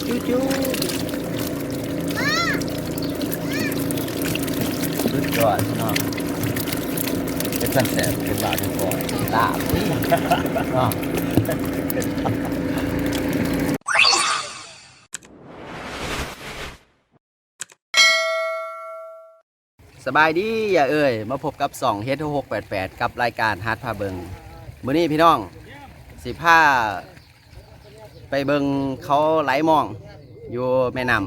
ຈູ້ໆ ສຸດຍອດເນາະ ເຮັດຊັ້ນແຊບ ເຮັດລາບເຮັດກ້ອຍ ລາບເນາະ. ສະບາຍດີຢ່າເອີຍ ມາພົບກັບຊ່ອງເຮັດຫົກຫົກແປດແປດ ກັບລາຍການຫັດພາເບິ່ງ. ມື້ນີ້ພີ່ນ້ອງ ຊິພາໄປເບິ່ງເຂົາໄຫຼມອງຢູ່ແມ່ນ້ຳ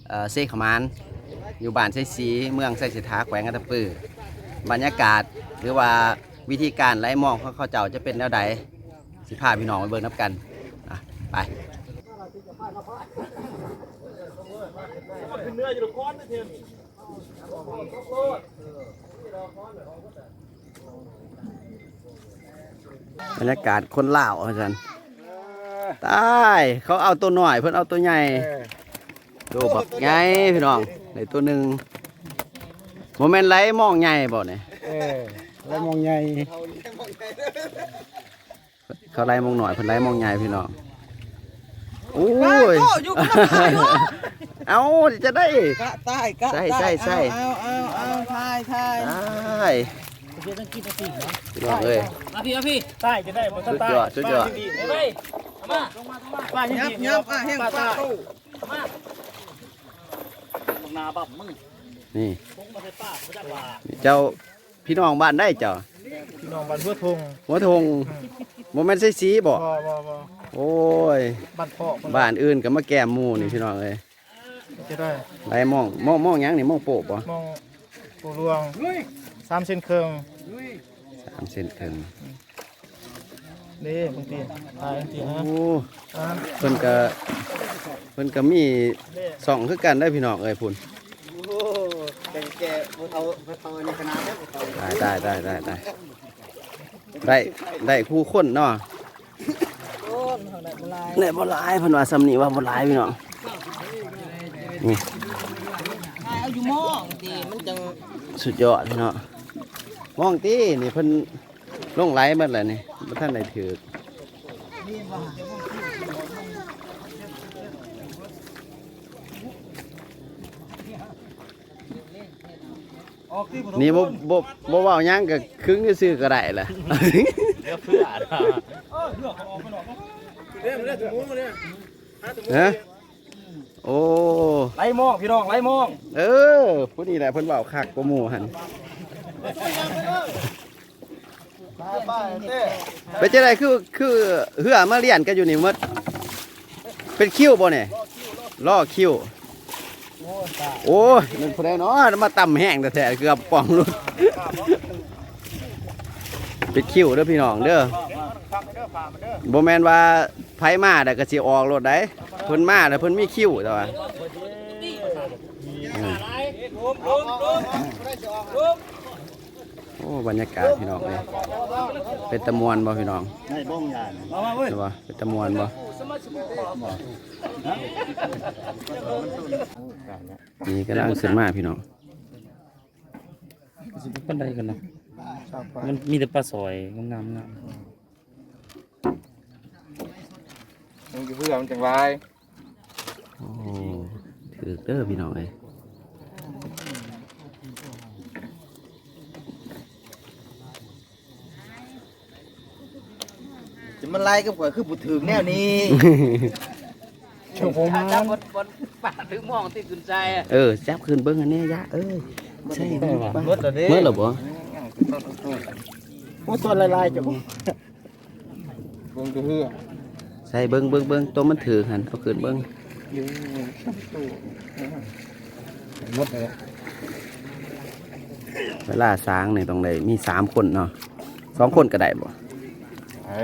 ເອີ ເຊຂະໝານ ຢູ່ບ້ານໄຊສີ ເມືອງໄຊເສດຖາ ແຂວງອັດຕະປື. ບັນຍາກາດ ຫຼືວ່າວິທີການໄຫຼມອງຂອງເຂົາເຈົ້າຈະເປັນແນວໃດ ຊິພາພີ່ນ້ອງໄປເບິ່ງນຳກັນ. ອ່ະ ໄປ. ບັນຍາກາດຄົນລາວວ່າຊັ້ນ. ຕາຍ ເຂົາເອົາໂຕນ້ອຍ ເພິ່ນເອົາໂຕໃຫຍ່. ເອີ ໂຕບັກໃຫຍ່ພີ່ນ້ອງ ໄດ້ໂຕໜຶ່ງ. ບໍ່ແມ່ນໄຫຼມອງໃຫຍ່ບໍ່ນີ້? ເອີ ໄຫຼມອງໃຫຍ່. ເຂົາໄຫຼມອງນ້ອຍ ເພິ່ນໄຫຼມອງໃຫຍ່ພີ່ນ້ອງ. ໂອ້ຍ ໂອ້ ຢູ່ກັບຕາຍເນາະ. ເອົາ ຈະໄດ້ ກະຕາຍ ກະຕາຍ. ໃສ່ ໃສ່ ໃສ່ ເອົາ ເອົາ ເອົາ ເອົາ ຖ່າຍ ຖ່າຍ ຖ່າຍ. ພີ່ນ້ອງເອີຍ ມາພີ່ ມາພີ່ ຕາຍຈະໄດ້ບໍ່? ສຸດຍອດ ສຸດຍອດ. ເອົາມາ ມາ ຍັບ ຍັບ ອ່ະ ແຫ້ງປາກ. ມາ ບັກໜ້າບັ້ມມຶງ ນີ້ ເຈົ້າ ພີ່ນ້ອງບ້ານໃດເຈົ້າ? ພີ່ນ້ອງບ້ານຫົວທົ່ງ ຫົວທົ່ງ. ອືມ ບໍ່ແມ່ນໄຊສີບໍ່? ບໍ່ ບໍ່ ບໍ່. ໂອ້ຍ ບ້ານເພາະ ບ້ານອື່ນກໍມາແກ້ມໝູ່ນີ້ ອືມ ພີ່ນ້ອງເອີຍ. ຈະໄດ້ ໄຫຼມອງ ມອງ ມອງຫຍັງນີ້? ມອງໂປະບໍ່? ມອງໂປະຫຼວງ ສາມເຊັນເຄິ່ງ ສາມເຊັນເຄິ່ງ. ນີ້ບາງທີ ຖ່າຍບາງທີ ໂອ້ ອ່າ ເພິ່ນກະ ເພິ່ນກະມີຊ່ອງຄືກັນເດ້ພີ່ນ້ອງເອີຍ ພຸ້ນ. ໂອ້ ແຕ່ ແຕ່ບໍ່ເທົ່າ ບໍ່ເທົ່າອັນນີ້ຂະໜາດເດ້ ບໍ່ເທົ່າ. ຕາຍ ຕາຍ ຕາຍ ຕາຍ ຕາຍ. ໄດ້ ໄດ້ຄູ່ຄົນເນາະ. ໂອ້ ໄດ້ບໍ່ຫຼາຍ ໄດ້ບໍ່ຫຼາຍ ເພິ່ນວ່າຊ່ຳນີ້ວ່າບໍ່ຫຼາຍພີ່ນ້ອງ. ນີ້ ຖ່າຍເອົາຢູ່ມອງຕິ ມັນຈັ່ງ ສຸດຍອດເນາະ. ມອງຕິ ນີ້ເພິ່ນ ລົງໄຫຼໝົດແລ້ວນີ້ ບໍ່ທັນໄດ້ຖືກ. ນີ້ບໍ່ ບໍ່ ບໍ່ເວົ້າຫຍັງ ກໍຄຶງຊື່ໆກໍໄດ້ລະ. ເຫຼືອເພື່ອນະ ຮະ? ໂອ້ ໄຫຼມອງ ພີ່ນ້ອງ ໄຫຼມອງ. ເອີ ຜູ້ນີ້ແຫຼະ ເພິ່ນເວົ້າຄັກກວ່າໝູ່ຫັ້ນ. ເປັນຈັ່ງໃດ ຄື ຄືເຮືອມາລຽນກັນຢູ່ນີ້ໝົດ? ເປັນຄິວບໍ່ນີ້? ລໍ້ຄິວ. ໂອ້ຍ ແມ່ນຜູ້ໃດເນາະ ມາຕຳແຮງແທ້ໆ ເກືອບປ່ອງຫຼຸດ. ເປັນຄິວເດີພີ່ນ້ອງເດີ ບໍ່ແມ່ນວ່າ ໃຜມາແລ້ວກໍຊິອອກໂລດໃດ໋ ເພິ່ນມາແລ້ວເພິ່ນມີຄິວ ແຕ່ວ່າ ອືມ ໂອ້ ບັນຍາກາດພີ່ນ້ອງເອີຍ ເປັນຕາມ່ວນບໍ່ພີ່ນ້ອງ? ໄດ້ບໍ່ຍານ ເຫັນບໍ່ ເປັນຕາມ່ວນບໍ່? ນີ້ກຳລັງຂຶ້ນມາພີ່ນ້ອງ. ຊິບໍ່ປານໃດກັນນະ ມັນມີແຕ່ປາສອຍງາມໆ ງາມ. ມັນຢູ່ເຮືອມັນຈັ່ງຫຼາຍ. ໂອ້ ຖືກເດີພີ່ນ້ອງເອີຍ. ຈະມາໄລ່ກັບຂ້ອຍຄືບໍ່ຖືກແນວນີ້. ໂອ້ໂຫ ຈັບ ມັນ ມັນປາດຖືກມອງຕິຂຶ້ນໃສ່. ເອີ ຈັບຂຶ້ນເບິ່ງຫັ້ນແດ່ ຢາ ເອີ ໃຊ່ ເບິດແລ້ວເດ້ ເບິດແລ້ວບໍ່? ໂອ້ ຕອນຫຼາຍໆ ເຈົ້າ ເບິ່ງແຕ່ເຮືອ ໃສ່ເບິ່ງ ເບິ່ງ ເບິ່ງ ໂຕມັນຖືກຫັ້ນ ເອົາຂຶ້ນເບິ່ງ. ໝົດແລ້ວ ເວລາສາງນີ້ຕ້ອງໄດ້ມີສາມຄົນເນາະ ສອງຄົນກໍໄດ້ບໍ່? ໄດ້.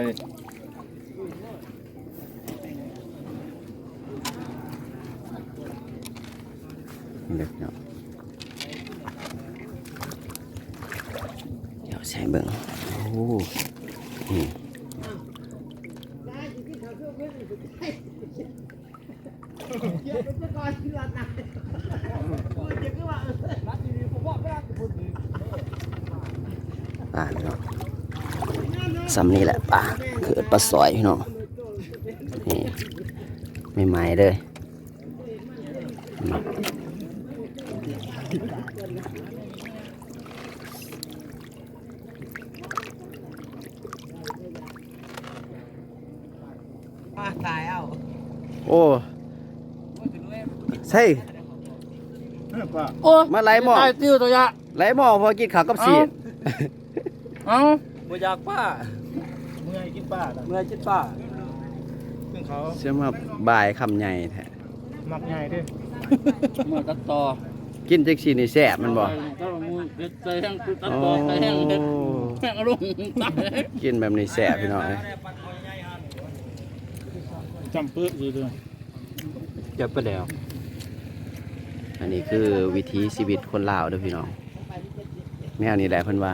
ເລັກເນາະ ດຽວໃສ່ເບິ່ງ. ໂອ້ ນີ້ ປາເນາະ ຊ່ຳນີ້ແຫຼະ ປາ ຄືປາສອຍເນາະ ນີ້. ໃໝ່ໆເລີຍ. ມາຕາຍເອົາ. ໂອ້ ໃຊ່ ໂອ້ ມາໄລ່ໝໍ້ ຕາຍຕິວຕົວຍະ ໄລ່ໝໍ້ ພໍກິນເຂົ້າກັບຊີ້ນ. ເອົ້າ ບໍ່ຢາກປາ ເມື່ອຍກິນປາ ເມື່ອຍກິນປາ. ເຊິ່ງເຂົາ ສຳລັບບາຍຄຳໃຫຍ່ແທ້ ມັກໃຫຍ່ເດ້ ເມື່ອຕັດຕໍ່ ກິນຈັ່ງຊີ້ນີ້ແຊບແມ່ນບໍ່? ໃສ່ແຮງ ຕັດຕໍ່ໃສ່ແຮງເດັດ ໂອ້ ແຮງອາລົມ ກິນແບບນີ້ແຊບພີ່ນ້ອງເອີຍ. ຈຳປຶກຢູ່ເດີ ຈັບໄປແລ້ວ. ອັນນີ້ຄືວິຖີຊີວິດຄົນລາວເດີພີ່ນ້ອງ ແນວນີ້ແຫຼະເພິ່ນວ່າ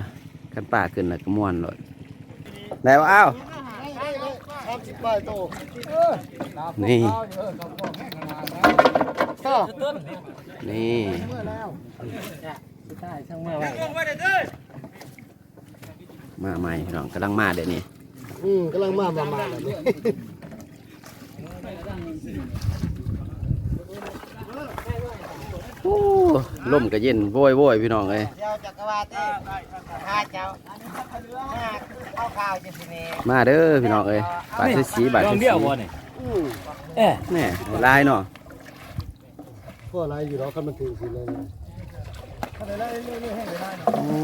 ຄັນປາຂຶ້ນແລ້ວກໍມ່ວນໂລດ. ໄດ້ບໍ່? ອ້າວ ສາມສິບປາຍໂຕ ນີ້ ນີ້ ສຸດທ້າຍຊ່າງເມື່ອໄວ້. ມາໃໝ່ພີ່ນ້ອງ ກຳລັງມາເດ້ນີ້. ອືມ ກຳລັງມາ ມາ ມາແລ້ວນີ້. ໂອ້ ລົມກໍເຢັນໂວຍໆ ພີ່ນ້ອງເອີຍ. ດຽວຈັກກະວາຕິ ຫາເຈົ້າ ມາເອົາຂ່າວຢູ່ທີ່ນີ້ ມາເດີພີ່ນ້ອງເອີຍ. ບາດເສດສີ ບາດເສດສີ ດຽວບໍ່ນີ້? ອືມ ເອີ ແນ່ ຫຼາຍເນາະ. ພໍຫຼາຍຢູ່ດອກ ຄັນມັນຖືກສິເລີຍ. ໂອ້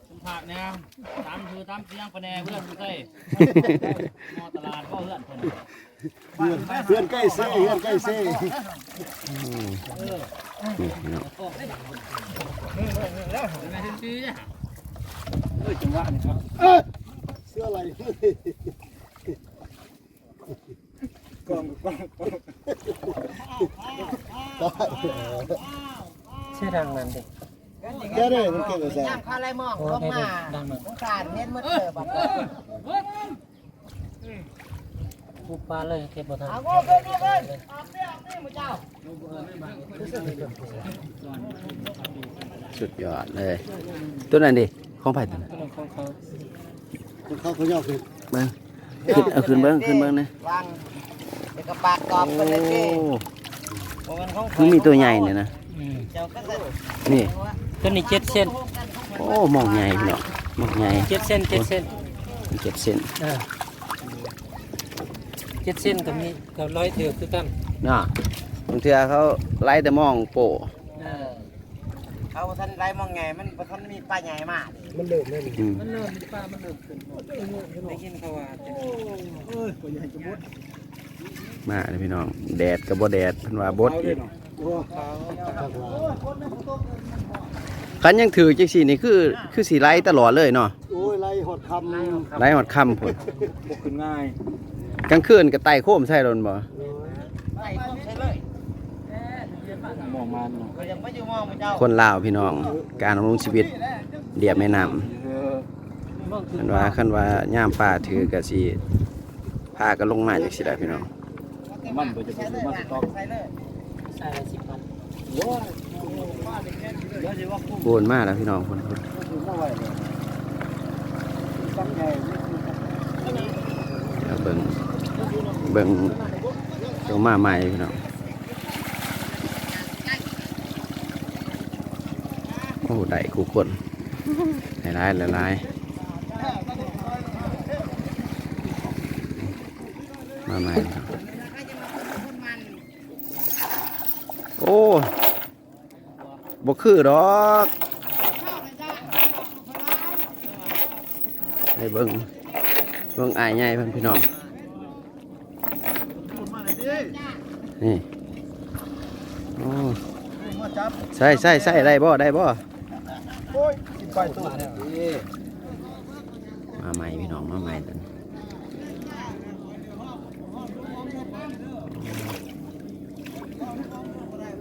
ສຳພາດແດ່ ຕາມຊື່ຕາມສຽງປະແດ່ ເພື່ອນຢູ່ໃສ? ມອຕະຫຼາດບໍ່ເຮືອນເພິ່ນ? ເຮືອນ ເຮືອນໃກ້ເຊ ເຮືອນໃກ້ເຊ. ອືມ ນີ້ເນາະ ເອີຍ ຈັງຫວະນີ້ ເອີຍ ເສືອໄຫຼ. ກອງ ກອງ ກອງ ເສືອດັງນັ້ນເດ້ ເດີ ເດີ ມັນເກັບໄວ້ໃສ? ຍາມເຂົາໄລ່ມອງລົງມາ ສງສານເຫັນໝົດເລີຍບັດນີ້. ປຸບປາເລີຍ ເກັບບໍ່ທັນ. ເອົາ ເອົາຂຶ້ນ ເອົາຂຶ້ນ ອອກນີ້ ອອກນີ້ໝູ່ເຈົ້າ. ສຸດຍອດເລີຍ. ຕົວນັ້ນເດ ຂອງໃຜຕົວນັ້ນ? ຕົວນັ້ນຂອງເຂົາ ຂອງເຂົາ ເຂົາຍອມຂຶ້ນ ເບິ່ງ ຂຶ້ນ ເອົາຂຶ້ນເບິ່ງ ຂຶ້ນເບິ່ງແດ່ ວາງ ເປັນກະປາກຕອບເພິ່ນເລີຍເດ້. ໂອ້ ບໍ່ແມ່ນຂອງ ຄືມີຕົວໃຫຍ່ນີ້ນະ. ອືມ ເຈົ້າກໍ ນີ້ ຕົວນີ້ເຈັດເຊັນ. ໂອ້ ໝອກໃຫຍ່ພີ່ນ້ອງ ໝອກໃຫຍ່ ເຈັດເຊັນ ເຈັດເຊັນ ເຈັດເຊັນ. ເອີ ເຈັດເຊັນກໍມີ ກໍຮ້ອຍຖືກຄືກັນເນາະ. ບາງເທື່ອເຂົາໄລ່ແຕ່ມອງໂປ້. ເອີ ເຂົາບໍ່ທັນໄລ່ມອງໃຫຍ່ ມັນບໍ່ທັນມີປາໃຫຍ່ມາ. ມັນເລີ່ມແລ້ວນີ້ ອືມ ມັນເລີ່ມ ປາມັນເລີ່ມຂຶ້ນ. ໄດ້ຍິນເຂົາວ່າ ເອີຍ ປາໃຫຍ່ຈະໝົດ. ມາເດີພີ່ນ້ອງ ແດດກໍບໍ່ແດດ ເພິ່ນວ່າບົດອີກ. ຄັນຍັງຖືກຈັ່ງຊີ້ນີ້ ຄື ຄືຊິໄລ່ຕະຫຼອດເລີຍເນາະ. ໂອ້ຍ ໄລ່ຮອດຄ່ຳ ໄລ່ຮອດຄ່ຳພຸ້ນ ບໍ່ຂຶ້ນງ່າຍ. ກາງຄືນກໍໄຕ່ໂຄມໃສ່ໂລດແມ່ນບໍ່? ໂດຍ ໄຕ່ໂຄມໃສ່ເລີຍ. ມອງມາເນາະ ຄົນລາວພີ່ນ້ອງ ການດຳລົງຊີວິດລຽບແມ່ນ້ຳ. ເອີ ຄັນວ່າ ຄັນວ່າຍາມປາຖືກກໍຊິ ພາກັນລົງມາຈັ່ງຊີ້ແຫຼະພີ່ນ້ອງ. ມັນບໍ່ຈະໄປຊື້ມາສະຕັອກ ໃສ່ລະສິບພັນ. ໂອ້ຍ ໂອນມາແລ້ວພີ່ນ້ອງ ພຸ້ນ ພຸ້ນ ເອົາເບິ່ງ ເບິ່ງ ເບິ່ງມາໃໝ່ພີ່ນ້ອງ. ໂອ້ ໄດ້ຄູ່ຄົນ ຫຼາຍໆ ຫຼາຍໆ ມາໃໝ່. ໂອ້ ບໍ່ຄືດອກ ໃຫ້ເບິ່ງ ເບິ່ງອ້າຍໃຫຍ່ເພິ່ນພີ່ນ້ອງ. ນີ້ ໂອ້ ໃສ່ ໃສ່ ໃສ່ ໄດ້ບໍ່ ໄດ້ບໍ່? ໂອ້ຍ ສິບປາຍໂຕ. ມາໃໝ່ພີ່ນ້ອງ ມາໃໝ່ຕົວນີ້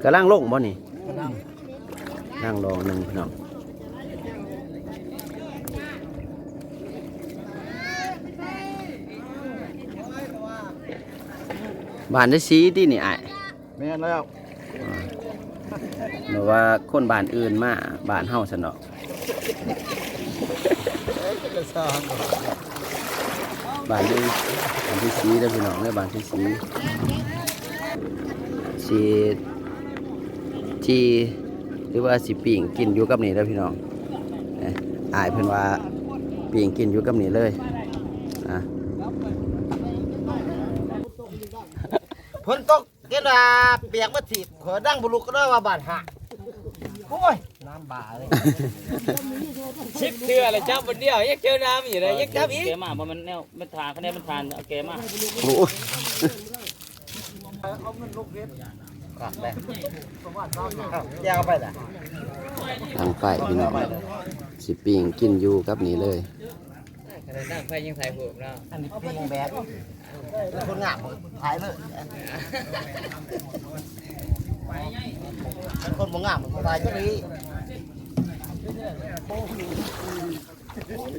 ກຳລັງລົງບໍ່ນີ້? ກຳລັງ ນັ່ງລອງໜຶ່ງພີ່ນ້ອງ. ບ້ານໄດ້ສີຕິນີ້ອ້າຍ? ແມ່ນແລ້ວ ອ່າ ຫຼືວ່າຄົນບ້ານອື່ນມາບ້ານເຮົາຊັ້ນເນາະ. ເອີຍ ຈັກກະຊ່າງ. ບ້ານທີ່ ບ້ານທີ່ສີ່ເດີພີ່ນ້ອງເດີ ບ້ານທີ່ສີ່ ຊິຈີ່ ຫຼືວ່າຊິປີ້ງກິນຢູ່ກັບນີ້ເດີພີ່ນ້ອງ. ເອີ ອ້າຍເພິ່ນວ່າປີ້ງກິນຢູ່ກັບນີ້ເລີຍນະ. ຝົນຕົກ ເຫັນວ່າປຽກມາຖີບ ຂ້ອຍດັງບໍ່ລຸກ ກໍເລີຍວ່າບ້ານຫ້າງ. ໂອ້ຍ ນ້ຳບາເລີຍ ສິບເທື່ອແລ້ວ ຈັບຄົນດຽວ ຍັງເຈີນ້ຳຢູ່ເລີຍ ຍັງຈັບອີກ. ແກມາ ບໍ່ແມ່ນແນວ ແມ່ນທານ ຄະແນນແມ່ນທານ ເອົາແກມາ. ໂອ້ຍ ຄັກເດ້ ແກເອົາໄປລະ ຕັ້ງໄຟພີ່ນ້ອງ ຊິປີ້ງກິນຢູ່ກັບນີ້ເລີຍ. ຂະໜາດຕັ້ງໄຟຍັງຖ່າຍຮູບເນາະ. ອັນນີ້ປີ້ງແບບ ຄົນງາມຖ່າຍເລີຍ ຄົນບໍ່ງາມບໍ່ຖ່າຍຈັກທີ.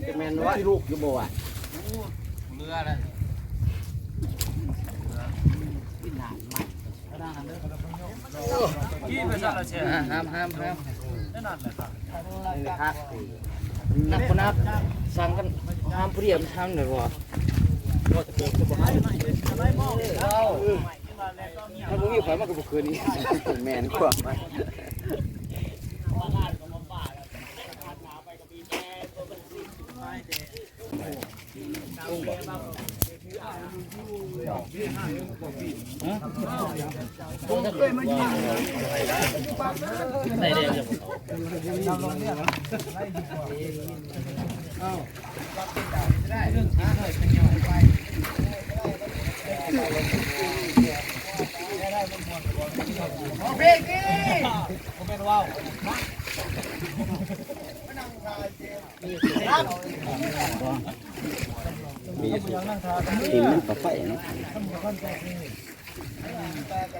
ຈະແມ່ນວ່າຊິລຸກຢູ່ບໍ່ວະ? ເມືອແລ້ວ ກິນນ້ຳ ຫ້າມ ຫ້າມ ຫ້າມ ຫ້າມ ນັ້ນແຫຼະ ນັບບໍ່ນັບ ສັ່ງກັນ ຫ້າມຜູ້ດຽວ ມັນທຳໄດ້ບໍ່? ບໍ່ຈະເປັນ ຈະບໍ່ໃຫ້ ຖ້າບໍ່ມີຂ້ອຍມັນກໍບໍ່ເກີດນີ້. ແມ່ນຄວາມມັນ. ຕີນມັນປະໄຟເນາະ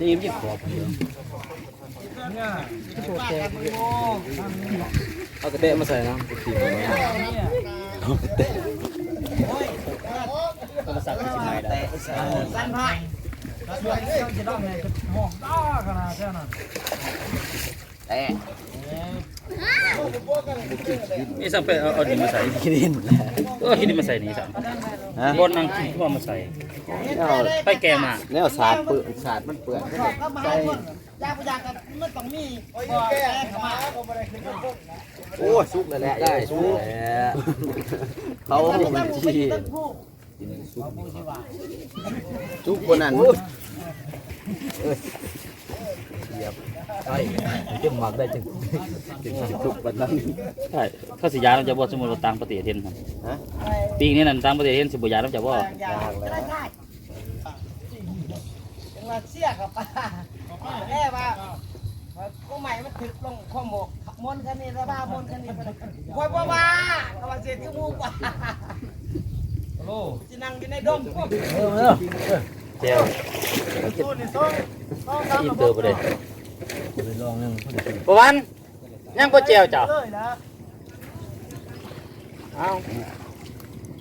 ຕີນມັນຂອບ. ເອົາກະແຕະມາໃສ່ນະ ຕີນມັນ ເອົາກະແຕະ ໂທລະສັບຊິໄໝ້ແລ້ວ. ແຕະ ນີ້ສັ່ງໄປເອົາ ເອົາດິນມາໃສ່ ຂີ້ດິນ ເອີ ຂີ້ດິນມາໃສ່ນີ້ຊັ້ນ ຮະ ບ່ອນນັ່ງກິນ ຄືເອົາມາໃສ່ ແນວ ໄປແກະໝາກ ແນວສາດເປື້ອນ ສາດມັນເປື້ອນ ໃສ່ ຢາກບໍ່ຢາກກໍມັນຕ້ອງມີ ໂອ້ຍ ສຸກແລ້ວແຫຼະ ສຸກແລ້ວ ເຂົາ ສຸກກວ່ານັ້ນ ເອີ ຢຽບ ໃຊ່ ຈຶ່ງມັກໄດ້ ຈຶ່ງ ຈຶ່ງຊິສຸກປານນັ້ນ. ໃຊ່ ເຂົາຊິຢ້ານນຳເຈົ້າບໍ່? ສົມມຸດວ່າຕ່າງປະເທດເຫັນຫັ້ນ ຮະ ປີນີ້ນັ້ນ ຕ່າງປະເທດເຫັນ ຊິບໍ່ຢ້ານນຳເຈົ້າບໍ່? ຢ້ານແລ້ວ ຈັ່ງວ່າເສຍເຂົ້າໄປ ແຕ່ວ່າ ກົງໄມ້ມັນຖືກລົງຄອມໂບກ ມົນຄັນນີ້ລະບ້າ ມົນຄັນນີ້ ຂ້ອຍບໍ່ວ່າ ກໍວ່າເສຍຄືໝູ່ກວ່າ ໂລ ຊິນັ່ງຢູ່ໃນດົງ ເອີ ເອີ ແຈ່ວ ອີເຕີບໍ່ໄດ້ ລອງໜຶ່ງ ປະຫວັນ ຍັງບໍ່ແຈ່ວເຈົ້າ? ເອີຍລະ ເອົ້າ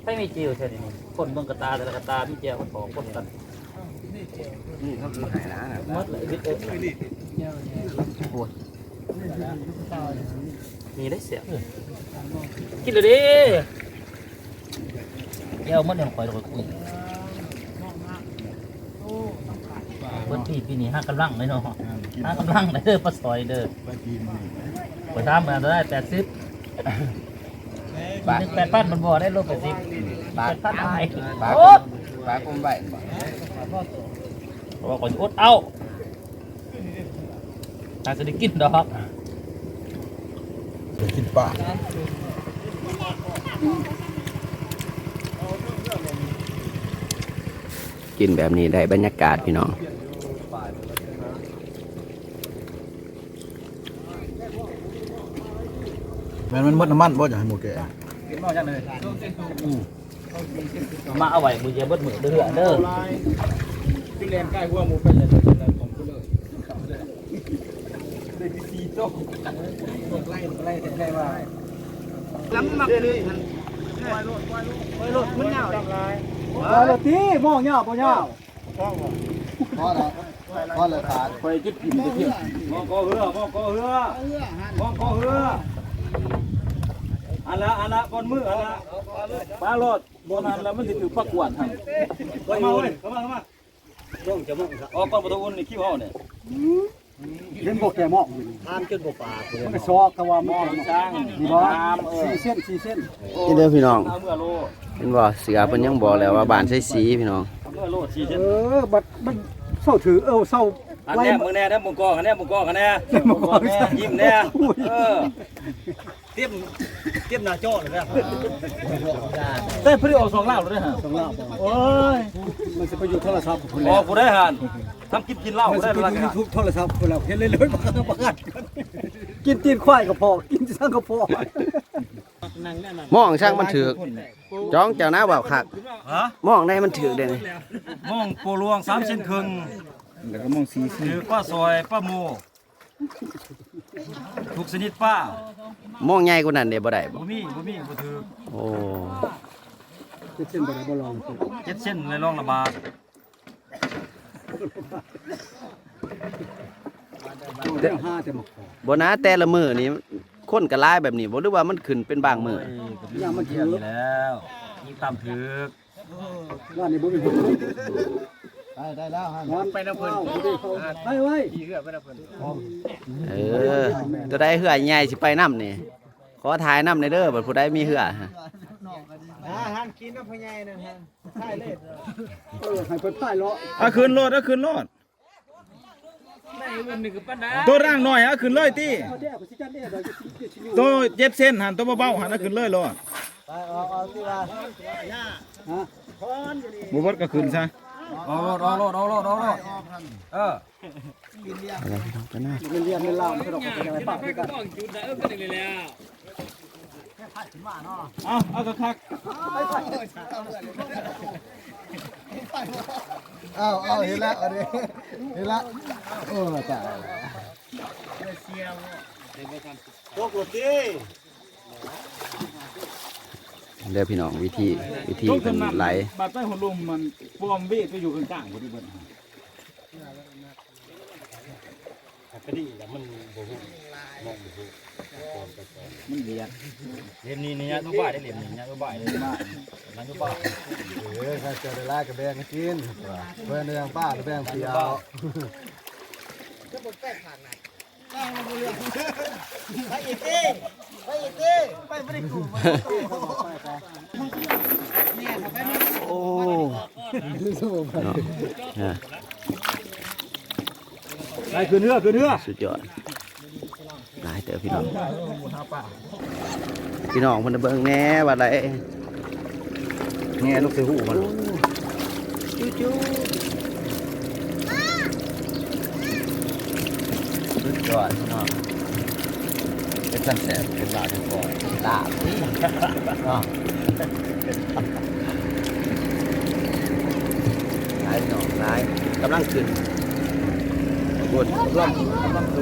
ໃຜມີແຈ່ວແທ້ນີ້? ຄົນເບິ່ງກະຕາ ແຕ່ລະກະຕາມີແຈ່ວ ມັນຂອງຄົນກັນ ນີ້ເຂົາກິນໃຫ້ນະ ໝົດລະ ເຮັດເອີ ໂອ້ຍ ນີ້ໄດ້ແຊບ ກິນແລ້ວເດ້. ແກ້ວມັນຍັງຂ້ອຍ ຂ້ອຍຄຸຍ ເບິດປີ ປີນີ້ຫາກຳລັງເລີຍເນາະ ຫາກຳລັງເດີ ປາສອຍເດີ ຂ້ອຍຖາມມັນໄດ້ແປດສິບ ບາດ ໜຶ່ງແປດພັນ ມັນບໍ່ໄດ້ໂລແປດສິບ ບາດ ແປດພັນ ອ້າຍ ບາດ ໂອ້ ປາກົມໄວ້ ເພາະວ່າຂ້ອຍຊິອົດເອົາ. ໜ້າຈະໄດ້ກິນດອກ ໄດ້ກິນປາ ກິນແບບນີ້ໄດ້ບັນຍາກາດພີ່ນ້ອງ. ແມ່ນມັນໝົດນ້ຳມັນບໍ່? ຢາກໃຫ້ໝູແກະ ກິນບໍ່? ຍັງເລີຍ ອືມ. ມາເອົາໄວ້ມື້ດຽວເບິດມື້ເດີເຮືອນເດີ ຈຸແລ່ນໃກ້ຫົວໝູໄປເລີຍ ຂອງກູເລີຍ ໄດ້ສີ່ໂຕ ໄລ່ ໄລ່ແທ້ໆ ວ່າ ລຳມັກເລີຍຫັ້ນ ໄວ້ໂລດ ໄວ້ໂລດ ມັນຍາວເດ້ ໄວ້ໂລດຕິ ມອງຍາວບໍ່ຍາວ ພໍແລ້ວ ພໍແລ້ວ ຂາດ ຂ້ອຍຈຸດຖິ້ມໄປເທື່ອ ມອງກໍເຮືອ ມອງກໍເຮືອ ມອງກໍເຮືອ ອັນລະ ອັນລະ ກ່ອນມື້ ອັນລະ ປາໂລດ. ບໍ່ນັ້ນແລ້ວມັນຊິຖືກປາກວາດຫັ້ນ. ເຂົ້າມາເວີຍ ເຂົ້າມາ ເຂົ້າມາ ເບິ່ງຈະເບິ່ງ ອອກກ່ອນບໍ່ຕ້ອງອຸ່ນນີ້ ຄິວເຮົານີ້. ເຫັນບໍ່ແກະໝອກຢູ່ນີ້ ຖາມຈົນບໍ່ປາກ ມັນກະຊອກ ກະວ່າມັນ ໝອກຊ້າງ ນີ້ບໍ່ ງາມ ເອີ ສີ່ເຊັນ ສີ່ເຊັນ. ນີ້ເດີພີ່ນ້ອງ ເອົາເມືອໂລດ ເຫັນບໍ່ ເສືອເພິ່ນຍັງບອກແລ້ວວ່າບ້ານໃສ່ສີພີ່ນ້ອງ. ເອົາເມືອໂລດສີ່ເຊັນ. ເອີ ບັດມັນເຊົາຖືກ ເອີ ເຊົາ ອັນແນມເບິ່ງແດ່ ແນມເບິ່ງກ້ອງ ອັນແນມເບິ່ງກ້ອງ ອັນແນມ ແນມເບິ່ງກ້ອງ ແນມ ຍິ້ມແດ່. ເອີ ເຕັມ ເຕັມໜ້າຈໍເລີຍນະ. ໄດ້ພະລິອອກສອງລາວແລ້ວເດ້ຫັ້ນ ສອງລາວ. ໂອ້ຍ ມັນຊິໄປຢູ່ໂທລະສັບພຸ້ນແຫຼະ ອອກຜູ້ໃດຫັ້ນ ທຳກິນກິນເຫຼົ້າ ມັນຊິໄປຢູ່ຢູທູບໂທລະສັບພຸ້ນແຫຼະ ເຫັນເລີຍໆ ປະກາດ ກິນຕີນຄວາຍກະພໍ້ ກິນສັງກະພໍ້. ມອງຊ່າງມັນຖືກ ຈ້ອງເຈົ້ານາເວົ້າຄັກ ຮະ ມອງໃດມັນຖືກເດ້ນີ້. ມອງໂປລວງສາມເຊັນເຄິ່ງ ແລ້ວກະມອງສີ່ເຊັນ ຖືກປາຊອຍ ປາໂມ ທຸກຊະນິດປາ. ມອງໃຫຍ່ກວ່ານັ້ນເດ້ບໍ່ໄດ້ບໍ່? ບໍ່ມີ ບໍ່ມີ ບໍ່ຖືກ. ໂອ້ ເຈັດເຊັນບໍ່ໄດ້ບໍ່ລອງ ເຈັດເຊັນໄດ້ລອງລະບາດ. ແຕ່ຫາແຕ່ໝາກ ບໍ່ນາ ແຕ່ລະມື້ນີ້ຄົນກະຫຼາຍແບບນີ້ບໍ່ ຫຼືວ່າມັນຂຶ້ນເປັນບາງມື້? ໂອ້ຍ ກະມີ ຍາມມັນຖືກ ນີ້ແລ້ວ ຍິງຕາມຖືກ. ວ່ານີ້ບໍ່ມີ ໄດ້ ໄດ້ແລ້ວຫັ້ນ ໄປນຳເພິ່ນ ໄປໄວ້ ເອີ ໂຕໃດເຮືອໃຫຍ່ຊິໄປນຳນີ້ ຂໍຖ່າຍນຳແດ່ເດີ ບັດຜູ້ໃດມີເຮືອ. ອາຫານກິນນຳພໍ່ໃຫຍ່ນັ້ນຫັ້ນ ຖ່າຍເລີຍ ເອີ ໃຫ້ເພິ່ນຖ່າຍເລາະ ເອົາຂຶ້ນໂລດ ເອົາຂຶ້ນໂລດ. ໂຕລ່າງໜ້ອຍ ເອົາຂຶ້ນເລີຍຕິ ໂຕເຈັດເຊັນຫັ້ນ ໂຕເບົາໆຫັ້ນ ເອົາຂຶ້ນເລີຍໂລດ. ໄປ ອອກ ອອກຕິວ່າ ຮະ ບໍ່ເບິດກະຂຶ້ນຊະ. ອອກໂລດ ອອກໂລດ ອອກໂລດ ອອກໂລດ. ເອີ ເອົາ ເອົາກະຄັກໆ ເອົາ ເອົາ ເຫັນລະ ເອົາເດ້ ເຫັນລະ. ໂອ້ ຕາຍ ຕົກໂລດຕິ. ເດີພີ່ນ້ອງ ວິທີ ວິທີເພິ່ນໄຫຼ ບາດໄປຫົວລົມມັນປ້ອມເວໄປຢູ່ກາງໆ ບໍ່ໄດ້ເບິດ. ກະດີແລ້ວ ມັນບໍ່ຮູ້ ມອງບໍ່ຮູ້ ມັນວຽກ. ເຫຼັ້ມນີ້ນີ້ຍະໂຕບ່າຍເດ້ ເຫຼັ້ມນີ້ຍະໂຕບ່າຍເດ້ ມານະໂຕບ່າຍ. ເອີ ຖ້າເຈົ້າໄດ້ຫຼາຍກະແບ່ງກັນກິນ ເພິ່ນແບ່ງປາ ແບ່ງເພິ່ນເອົາ. ໄປອີກຕິ ໄປອີກຕິ ໄປບໍ່ໄດ້ກູ ໂອ້ ເນາະ ໄປ ຂຶ້ນເຮືອ ຂຶ້ນເຮືອ ສຸດຍອດ ຫຼາຍເຕີບພີ່ນ້ອງ. ພີ່ນ້ອງເພິ່ນເບິ່ງແດ່ວ່າໄດ້ ແງ່ລົງໃສ່ຫູມັນ ຈູ້ໆ ສຸດຍອດເນາະ. ເປັນຊັ້ນແຊບ ເປັນລາບ ເປັນກ້ອຍ ລາບເນາະ. ຫຼາຍພີ່ນ້ອງ ຫຼາຍ ກຳລັງຂຶ້ນ ພຸ້ນ ລຳ ລຳໂຕ.